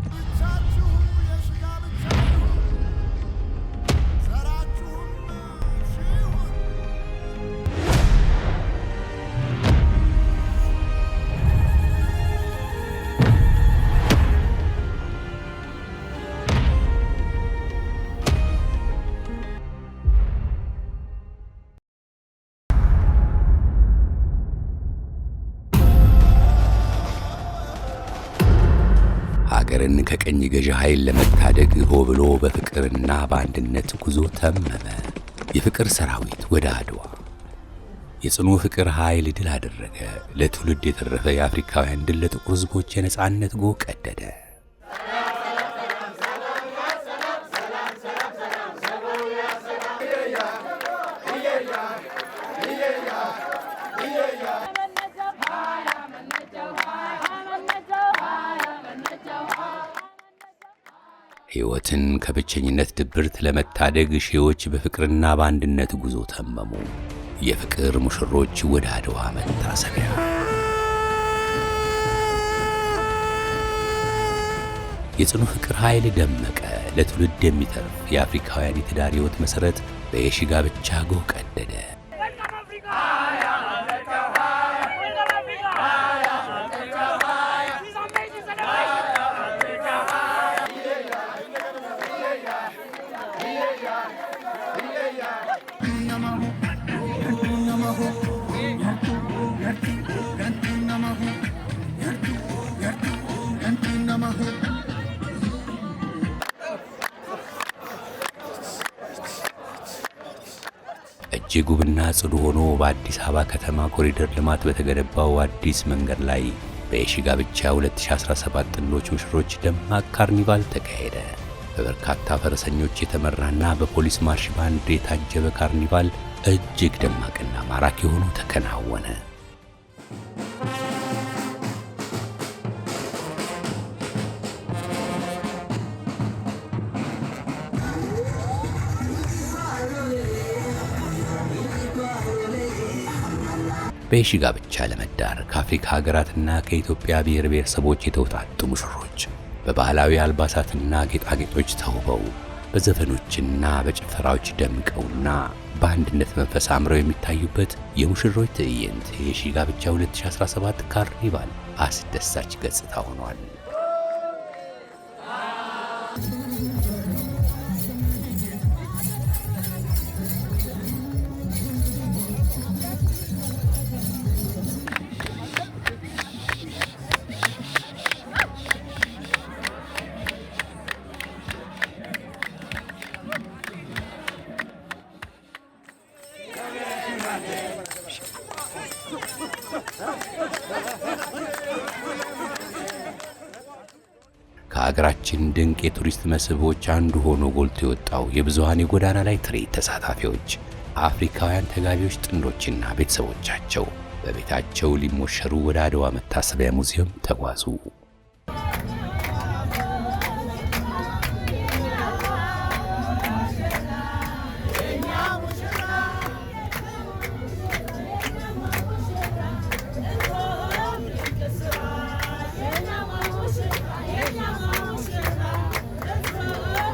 ብቻችሁ የሥጋ ብቻ ይሁን፣ ዘራችሁም ሺህ ይሁን። ሀገርን ከቅኝ ገዢ ኃይል ለመታደግ ሆ ብሎ በፍቅርና በአንድነት ጉዞ ተመመ። የፍቅር ሰራዊት ወደ አድዋ። የጽኑ ፍቅር ኃይል ድል አደረገ። ለትውልድ የተረፈ የአፍሪካውያን ድል ለጥቁር ሕዝቦች የነጻነት ጎህ ቀደደ። ሕይወትን ከብቸኝነት ድብርት ለመታደግ ሺዎች በፍቅርና በአንድነት ጉዞ ተመሙ። የፍቅር ሙሽሮች ወደ አድዋ መታሰቢያ። የጽኑ ፍቅር ኃይል ደመቀ። ለትውልድ የሚተርፍ የአፍሪካውያን የትዳር ሕይወት መሠረት በየሺ ጋብቻ ጎህ ቀደደ። Welcome Africa! Welcome Africa! This is amazing celebration! እጅግ ውብና ጽዱ ሆኖ በአዲስ አበባ ከተማ ኮሪደር ልማት በተገነባው አዲስ መንገድ ላይ በየሺ ጋብቻ 2017 ጥንዶች ሙሽሮች ደማቅ ካርኒቫል ተካሄደ። በበርካታ ፈረሰኞች የተመራና በፖሊስ ማርሽ ባንድ የታጀበ ካርኒቫል እጅግ ደማቅና ማራኪ ሆኖ ተከናወነ። በየሺ ጋብቻ ለመዳር ከአፍሪካ ሀገራትና ከኢትዮጵያ ብሔር ብሔረሰቦች የተውጣጡ ሙሽሮች በባህላዊ አልባሳትና ጌጣጌጦች ተውበው፣ በዘፈኖችና በጭፈራዎች ደምቀውና በአንድነት መንፈስ አምረው የሚታዩበት የሙሽሮች ትዕይንት የየሺ ጋብቻ 2017 ካርኒቫል አስደሳች ገጽታ ሆኗል። ከሀገራችን ድንቅ የቱሪስት መስህቦች አንዱ ሆኖ ጎልቶ የወጣው የብዙሃን የጎዳና ላይ ትርኢት ተሳታፊዎች አፍሪካውያን ተጋቢዎች ጥንዶችና ቤተሰቦቻቸው በቤታቸው ሊሞሸሩ ወደ አድዋ መታሰቢያ ሙዚየም ተጓዙ።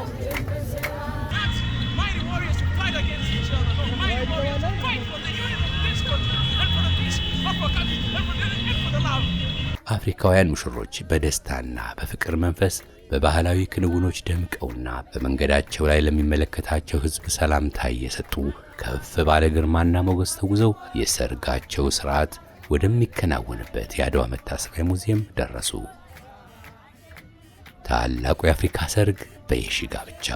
Not mighty warriors to fight against each other. No, mighty warriors to fight for the unity of this country and for the peace of our country and for the love. አፍሪካውያን ሙሽሮች በደስታና በፍቅር መንፈስ በባህላዊ ክንውኖች ደምቀውና በመንገዳቸው ላይ ለሚመለከታቸው ሕዝብ ሰላምታ እየሰጡ ከፍ ባለ ግርማና ሞገስ ተጉዘው የሰርጋቸው ሥርዓት ወደሚከናወንበት የአድዋ መታሰቢያ ሙዚየም ደረሱ። ታላቁ የአፍሪካ ሰርግ በየሺ ጋብቻ።